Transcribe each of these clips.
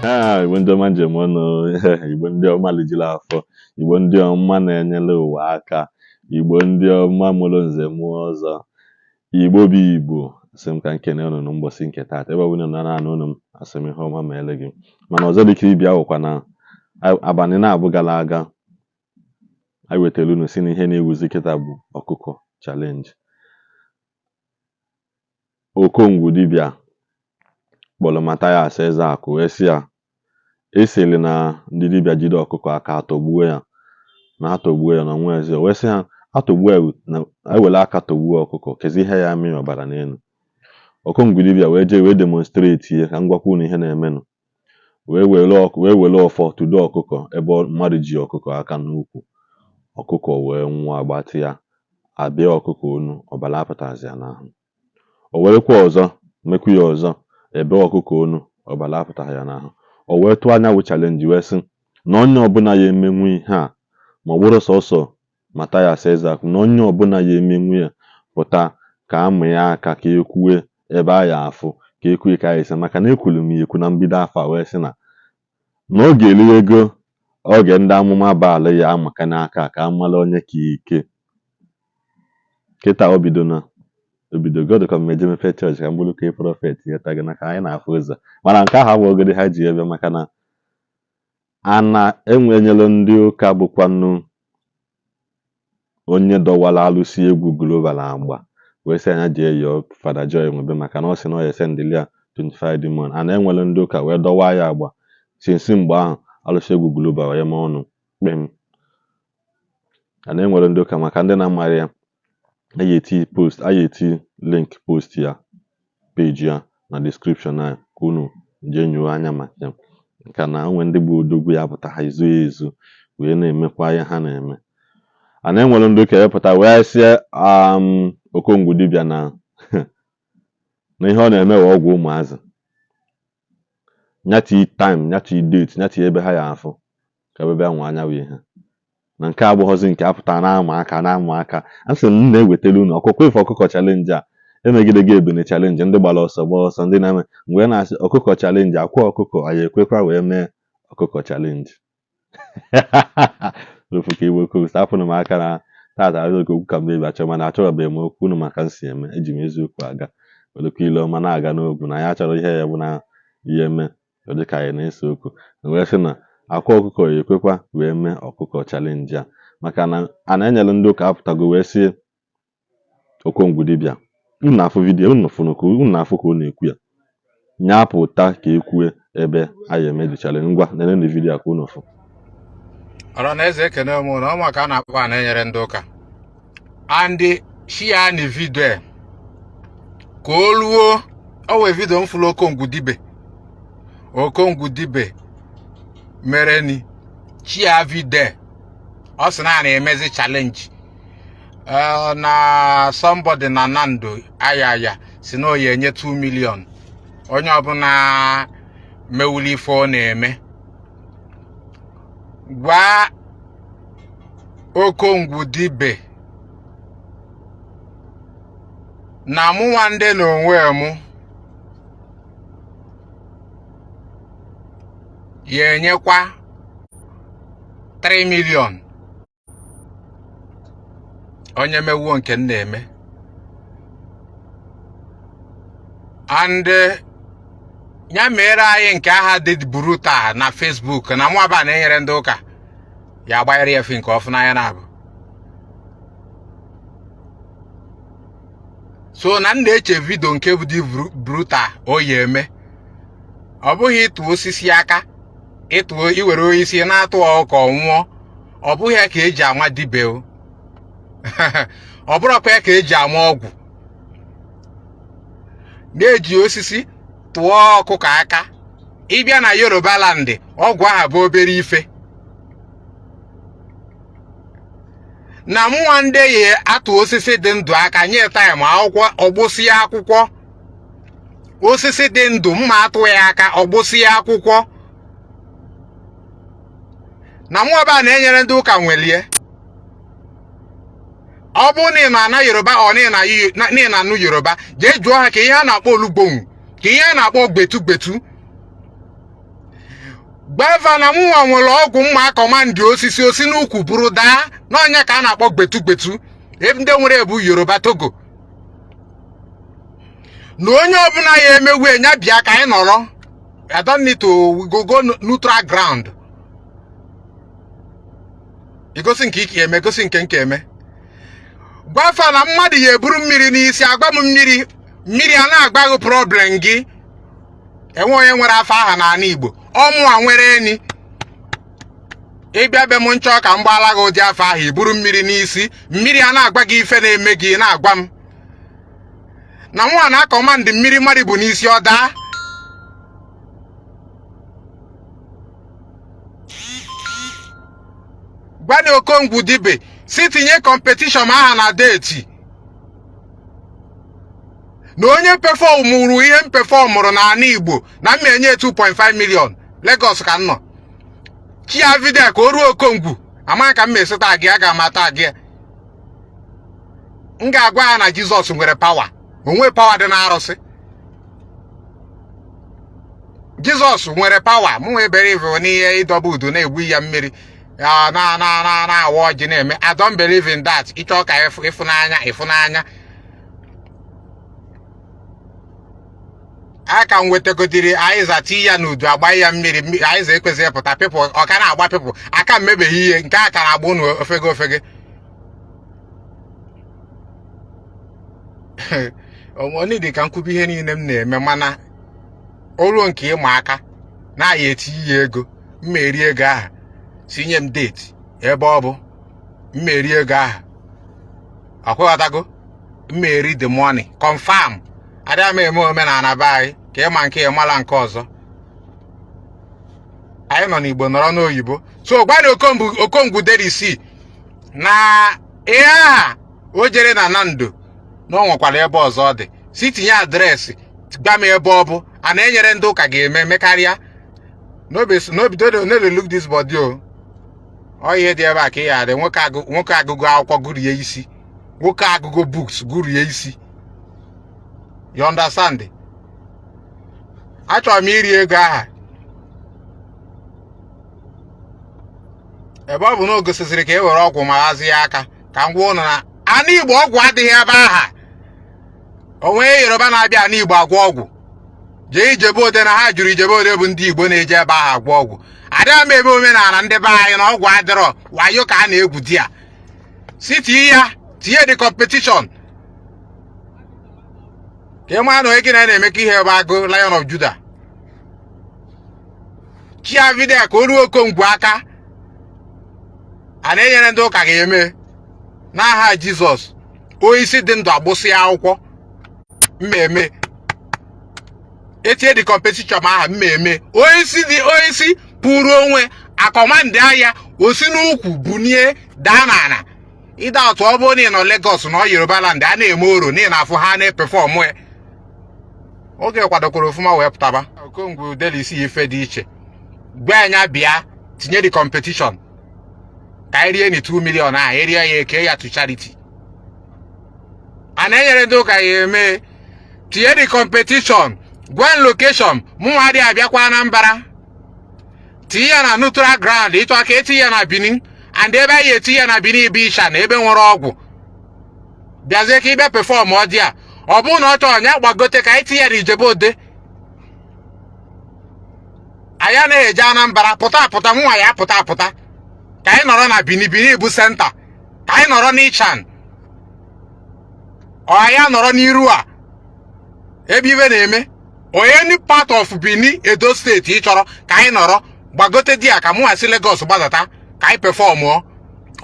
Igbo ndị ọma njem ọnụ, Igbo ndị ọma lijuru afọ, Igbo ndị ọma na-enyere ụwa aka, Igbo ndị ọma mụrụ nze mụọ ọzọ, Igbo bụ Igbo. Asị m ka m kene unu n'ụbọchị nke taata. Ebe ọ bụla unu na-anụ olu m, asị m ihe ọma meele gị. Mana ọzọ dịka ibe ya wụkwa na abalị naabọ gara aga, anyị wetara unu sị na ihe na-ewuzi kịta bụ ọkụkọ challenge. Okongwu dibịa kpọrọ Mathias Ezeaku wee sị ya esiri na ndị dibịa jide ọkụkọ aka atọgbuo ya, na atọgbuo ya na onwe ezi. O wee sị ha atọgbuo ya na ewere aka tọgbuo ọkụkọ, kezi ihe ya amị ọbara n'elu. Okongwu dibịa wee jee wee demonstrate ihe ka m gwakwa unu ihe na-emenụ, wee were ọfọ tụdo ọkụkọ ebe mmadụ ji ọkụkọ aka n'ukwu, ọkụkọ wee nwụọ agbatịa, abịa ọkụkọ onu, ọbara apụtazi ya n'ahụ. O werekwa ọzọ mekwa ya ọzọ, ebe ọkụkọ onu, ọbara apụtaghị ya n'ahụ. O wee tụọ nya wụ challenge wee sị na onye ọbụla ya emenwu ihe a, ma ọ bụrụ sọsọ Mathias Ezeaku, na onye ọbụla ya emenwu ya pụta ka a mụ ya aka, ka e kwue ebe a ya afụ, ka e kwue ka a esi, maka na ekwuru m ya ekwu na mbido afọ a wee sị na oge eruwego oge ndị amụma Baal ya amaka n'aka ka a mara onye ka ike. Kịta o bido na obido God ka m eje mepe chọọchị ka m bụrụ ka prophet nyeta gị na ka anyị na-afụ ụzọ. Mana nke ahụ abụghịgodi ha ji ebe, maka na a na-enwenyelu ndị ụka bụkwanụ onye dọwara alụsị egwu global agba wee sị anya jee yọọ Fada Joy Nwebe, maka na ọ sị na ọ ya esendịrị ya 25 demon. A na-enwere ndị ụka wee dọwa ya agba sinsi mgbe ahụ alụsị egwu global wee mee ọnụ kpem. A na-enwere ndị ụka, maka ndị na-amaghị ya, a ga-eti post, a ga-eti link post ya, page ya na description a, ka unu jee nyoo anya maka ya. Nke na onwe ndị bụ odogwu ya pụta ha ezu ezu wee na-emekwa ihe ha na-eme. A na-enwere ndị ụka epụta wee sị Okongwu dibịa na na ihe ọ na-eme wee ọgwụ ụmụazị, nyati time, nyati date, nyati ebe ha ya afụ ka ebe bịa nwa anya wee ihe na nke abụghọzi nke apụta na-ama aka na-ama aka. A sị m na-ewetara unu ọkụkọ ife ọkụkọ challenge a emegide gị ebene challenge, ndị gbara ọsọ gbaa ọsọ, ndị na-eme mgbe na-asị ọkụkọ challenge akwa ọkụkọ, anyị ekwekwa wee mee ọkụkọ challenge. Ofu ka Igbo kwuru, sapụnụ m aka na tata azụka okwu ka m ebe achọ, mana achọrọbeghị m okwu unu maka m si eme. Eji m eziokwu aga, welekwa ile ọma na-aga n'ogwu na ya achọrọ ihe ya bụ na ihe eme ọ dị ka anyị na-ese okwu. Wee sị na akwa ọkụkọ ya ekwekwa wee mee ọkụkọ challenge a, maka na a na-enyere ndị ụka apụtago wee sị Okongwu dibịa, unu na-afụ vidiyo unu fụnụ ka unu na-afụ ka ọ na-ekwu ya, nya pụta ka e kwue ebe a ya eme the challenge. Ngwa nenenụ vidiyo a ka unu fụ. Ọra na eze, ekene m na ọma ka a na-akpọ a na-enyere ndị ụka and share ni vidio ka o luo. O wee vidio m fụrụ Okongwu dibe, Okongwu dibe mere ni share vidio, ọ sị na a na-emezi challenge na somebody na Nando ayaya si na oyi enye 2 million onye ọbụla mewuli ife ọ na-eme. Gwa Okongwu dibe na mụnwa ndị na onwe mụ ya enyekwa 3 million onye mewuo nke m na-eme. And ya mere anyị nke aha dị brutal na Facebook na mụ aba na-enyere ndị ụka ya agbanyere ya fi nke ọfụ n'anya na-abụ so na m na-eche vidio nke bụ dị brutal o yi eme. Ọ bụghị ịtụ osisi aka, ịtụ iwere osisi na-atụ ọkụkọ nwụọ, ọ bụghị ya ka eji ama dibe o, ọ bụrụkwa ya ka eji ama ọgwụ. Na-eji osisi tụọ ọkụkọ aka, ịbịa na Yoruba land ọgwụ ahụ bụ obere ife. Na mụnwa ndị yi atụ osisi dị ndụ aka nye time akwụkwọ ọgbụsịa akwụkwọ, osisi dị ndụ mma atụ ya aka ọgbụsịa akwụkwọ. Na mụ ọba na-enyere ndị ụka nwelie. Ọ bụrụ na ị na-ana Yoruba ọ na ị na-anụ Yoruba, jee jụọ ha ka ihe a na-akpọ olugbohun, ka ihe a na-akpọ gbetu gbetu. Gwa fa na mụnwa nwere ọgwụ mma a-command osisi o si n'ukwu buru daa n'ọnya ka a na-akpọ gbetu gbetu. Ndị nwere ebu Yoruba Togo na onye ọbụla ya emegbu enya bịa ka anyị nọrọ. I don't need to go neutral ground. Igosi nke ike eme, gosi nke nke eme. Gwa fa na mmadụ ya eburu mmiri n'isi agwa m mmiri mmiri a na-agbaghị problem gị. Enwe onye nwere afọ aha n'ala Igbo ọmụa nwere eni ịbịa be m nchọ ka m gbaala gị ụdị afọ ahụ iburu mmiri n'isi mmiri a na-agwa gị ife na-eme gị na-agwa m na nwa na-a-command mmiri mmadụ bụ n'isi ọ daa. Gwanị Okongwu Dibe si tinye competition aha na date na onye performụrụ ihe m performụrụ n'ala Igbo na m enye 2.5 million. Lagos ka m nọ chia video ka o ruo Okongwu amaghị ka m esi tag ya, aga m a-tag ya. M ga-agwa ya na Jizọs nwere power, onwe power dị n'arụsị. Jizọs nwere power. Mụ nwee believe n'ihe ịdọba udu na-egbu ya mmiri na na na na-awa ọjị na-eme. I don't believe in that. Ịchọ ka ịfụnanya ịfụnanya aka m wetagodiri aịza ti ya n'udu agba ya mmiri aịza ekwesịghị pụta pịpụ ọ ka na-agba pịpụ aka m mebeghị ihe nke a ka na-agba unu ofege ofege. Onye dị ka nkwubi ihe niile m na-eme mana olu nke ịma aka na-aya etinye ya ego mmeri ego ahụ tinye m date ebe ọ bụ mmeri ego ahụ akwụghọtago mmeri the money confirm. Adịghị m eme omenala be anyị ka ịma nke ịmala nke ọzọ. Anyị nọ n'Igbo nọrọ n'oyibo. So gwanị Okongwu Derisi na ihe aha o jere na Nando na ọ nwekwara ebe ọzọ ọ dị si tinye address gwa m ebe ọ bụ a na-enyere ndị ụka ga-eme mekarịa. No dey look this body o. Ọ ihe dị ebe a ka ị ya adị nwoke agụgụ akwụkwọ gụrie isi, nwoke agụgụ books gụrie isi. You understand? Achọrọ m iri ego aha ebe ọ bụ na o gosisiri ka e were ọgwụ ma ghazie aka ka m gwa ụnụ na ana Igbo ọgwụ adịghị ebe aha. Onwe Yoruba na-abịa ana Igbo agwọ ọgwụ jee Ijebe Ode na ha jụrụ Ijebe Ode bụ ndị Igbo na-eje ebe ahụ agwọ ọgwụ. Adịghị m ebe omenala ndị be anyị na ọgwụ adịrọ wayo ka a na-egwu di ya si tinye ya tinye the competition ka ị mara na onye gị na na-emekọ ihe ebe agụ Lion of Judah chia video ka o ruo Okongwu aka a na-enyere ndị ụka ga-eme n'aha Jizọs. Onye isi dị ndụ agbụsị akwụkwọ mmemme etinye the competition aha mmemme onye isi dị onye isi pụrụ onwe a-command ahịa osi n'ukwu bunie daa n'ala ịda otu ọ bụrụ na ị nọ Lagos na Yoruba land a na-eme oro na ị na-afụ ha na-e-perform ya oge kwadokwara ofụma wee pụtaba. Okongwu Derisi ife dị iche gwa anya bịa tinye the competition ka anyị rie ni 2 million ahụ erie ya eke ya to charity a na-enyere ndị ụka ya eme tinye the competition gwa location mụnwa adịghị abịakwa Anambra tinye ya na neutral ground ịchọ ka etinye ya na Benin and ebe anyị etinye ya na Benin bụ Isha na ebe nwere ọgwụ bịazie ka ịbịa perform ọ dị a ọ bụrụ na ọ chọrọ ya gbagote ka anyị tinye ya na Ijebe Ode. Anyị anaghị eje Anambra pụta apụta mụnwa ya apụta apụta ka anyị nọrọ na Benin. Benin bụ center ka anyị nọrọ n'Ichan ọ anyị nọrọ n'iru a ebe ibe na-eme onye any part of Benin Edo State ị chọrọ ka anyị nọrọ gbagote di ya ka mụnwa si Lagos gbadata ka anyị performụọ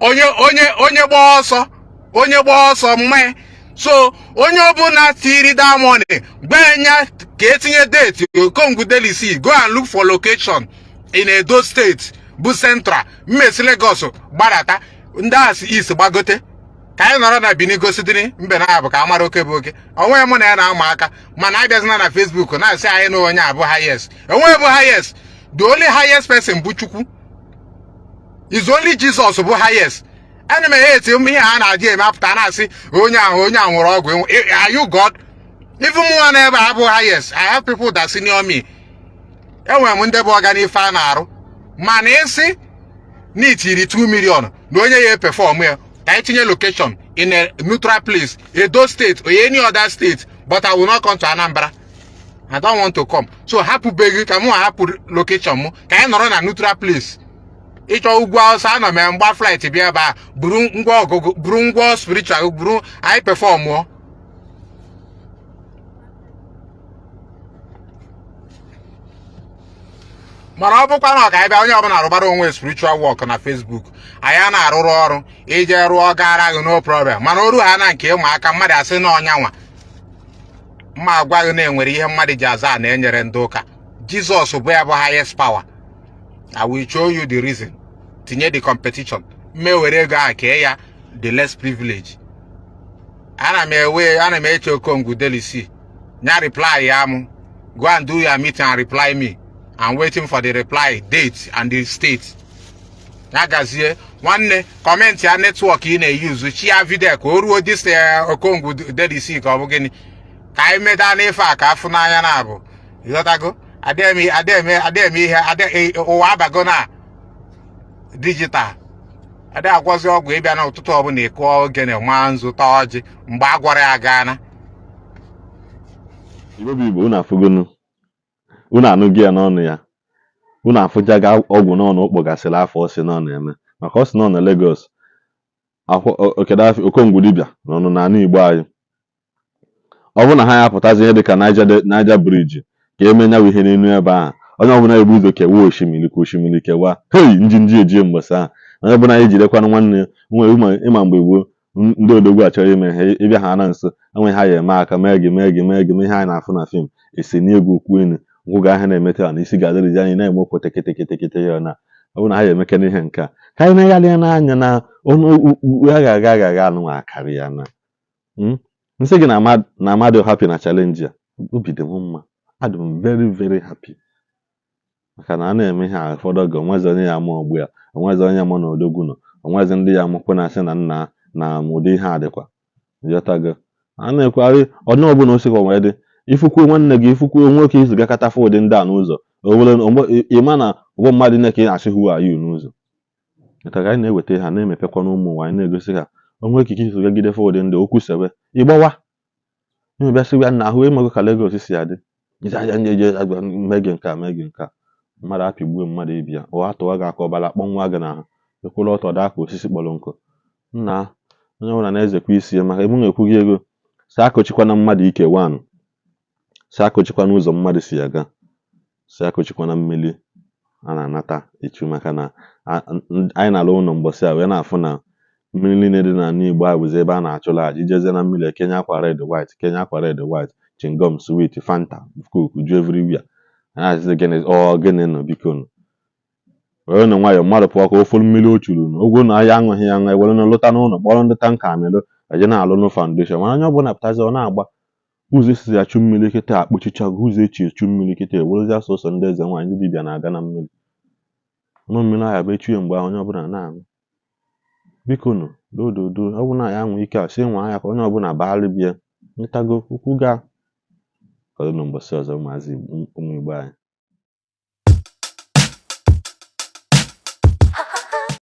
onye onye onye gbaa ọsọ onye gbaa ọsọ mmanya. So onye ọbụla tiri that money gwa ya ka etinye date Okongwu Derisi go and look for location in Edo State bụ central mmesi Lagos gbadata ndị a si east gbagote ka anyị nọrọ na Benin gosidiri mbe na abụ ka a mara oke bụ oke onwe mụ na ya na-ama aka mana abịazina na Facebook na-asị anyị na onye abụ highest onwe bụ highest. The only highest person bụ Chukwu, is only Jesus bụ highest. Ana m eti ihe a na-adị eme apụta na-asị onye ahụ onye a nwere ọgwụ. Are you God? Even mụnwa na ebe a bụ highest. I have people that senior me. Enwere m ndị bụ ọga n'ife a na-arụ. Mana ịsị na itiri 2 million na onye ya perform ya, ka anyị tinye location in a neutral place, Edo State or any other state, but I will not come to Anambra. I don't want to come. So hapụbeghị ka mụ hapụ location mụ, ka anyị nọrọ na neutral place. Ịchọ ugwu Awụsa, anọ m mgba flight bịa ebe a, buru ngwa ọgụgụ, buru ngwa spiritual, buru anyị performụọ. Mana ọ bụkwa na ọ ka anyị bịa, onye ọbụla rụbara onwe spiritual work na Facebook, anyị a na-arụrụ ọrụ ije rụọ gara gị, no problem. Mana oru ha na nke ịma aka mmadụ asị na ọnya nwa mma agwa gị na enwere ihe mmadụ ji aza a na-enyere ndị ụka. Jizọs bụ ya bụ highest power. I will show you the reason. Tinye the competition, mme were ego ahụ kee ya the less privilege. Ana m ewe, ana m eche Okongwu Delisi nya reply ya mụ. Go and do your meeting and reply me. I'm waiting for the reply date and the state. Ya gazie, nwanne. Comment ya network ị na-eyuzu chi ya video ka o ruo this Okongwu Delisi, ka ọ bụ gịnị ka anyị meda n'ife a ka afụ n'anya na abụ. Ịghọtago? Adịghị adịghị ihe ụwa abago na digital. Adịghị agwọzi ọgwụ ịbịa n'ụtụtụ ọbụla ịkụọ ogene, maa nzu, taa ọjị mgbe a gwọrọ ya gaana. Igbo bụ Igbo, unu afụgonu, unu anụghị ya n'ọnụ ya, unu afụjaga ọgwụ n'ọnụ ọ kpọgasịrị afọ. Ọ sị na ọ na-eme maka ọ sị na ọ na Lagos okedafi Okongwu dibịa nọ n'ala Igbo anyị. Ọ bụrụ na ha ya apụtazi ihe dịka Niger Bridge ka eme nyawu ihe n'elu ebe ahụ, onye ọbụla ebu ụzọ kewaa osimiri, ka osimiri kewaa hei njinji ejie mbọsị ahụ, onye ọbụla ejidekwana nwanne ya nwere ịma mgbe gboo ndị odogwu achọrọ ime ihe ịbịa ha na nso enwe ha ya eme aka mee gị mee gị mee gị mee ihe anyị na-afụ na film esi n'egwu okwu enu nkwụ ga ahịa na-emete ya na isi ga-adịrịzi anyị na-eme okwu teketeketekete ya na ọ bụrụ na ha ya emekene ihe nke a ka anyị negharịa ya n'anya na ọnụ agha agha agha agha anụ akarị ya na nsị gị na amadụ happy na challenge a. Obi dị m mma, adị m very very happy, maka na a na-eme ihe a ụfọdụ oge onwezi onye ya ama ọgbụ ya, onwezi onye ma na odogwu nọ, onwezi ndị ya amakwa na asị na nna na ụdị ihe a dịkwa. Ịghọtago? A na-ekwugharị onye ọbụla o sikwa wee dị ifukwuo nwanne gị, ifukwuo nwoke izu gakọta ụdị ndị a n'ụzọ owere ịma na ụgbọ mmadụ na ka ị na-asị who are you n'ụzọ. Ịghọtago? Anyị na-eweta ha na-emepekwa n'ụmụ ụwa, anyị na-egosi ha onwe ekike izu gagide ụdị ndị okwu sebe ịgbawa ịbịa sịwa nna ahụ ịmago ka Lagos si adị mee gị nke a mee gị nke a, mmadụ apịgbuo mmadụ ibi ya, ụwa atụwa gị aka, ọbara akpọnwụ gị n'ahụ, ekwụrụ ọtọ daa ka osisi kpọrọ nkụ. Nna, onye ọbụla na-ezekwa isi ya maka ebe na-ekwu gị ego si akụchikwana mmadụ ike one, si akụchikwana ụzọ mmadụ si aga, si akụchikwana mmiri a na-anata echu, maka na anyị na-alụ ụlọ mbọsị a wee na-afụ na mmiri niile dị n'ala Igbo a bụzi ebe a na-achụrụ aja ijezie na mmiri ekenye akwa red white, kenye akwa red white, chewing gum, sweet, Fanta, Coke ju everywhere. A na-asịzi gịnị ọ gịnị nọ? Biko nụ, were nụ nwayọọ. Mmadụ pụọ ka ofu mmiri o churu nụ ogwo na ya aṅụghị ya aṅụ, ewere nụ lụta n'ụlọ kpọrọ ndị tanker amịlụ eje na-alụ nụ foundation. Mana onye ọbụla pụtazi ọ na-agba ụzọ esi achụ mmiri kịta akpụchichago ụzọ echi echu mmiri kịta, ewerezi asụsụ ndị eze nwaanyị, ndị dibịa na-aga na mmiri ọnụ mmiri ahụ bụ echu ya mgbe ahụ onye ọbụla na-aṅụ. Biko nụ, dododo, ọ bụ na ya nwee ike a sị nwa ya ka onye ọbụla baara bịa ntago ukwu ga ọdụ mbọsị ọzọ. Ụmụazị ụmụ Igbo anyị.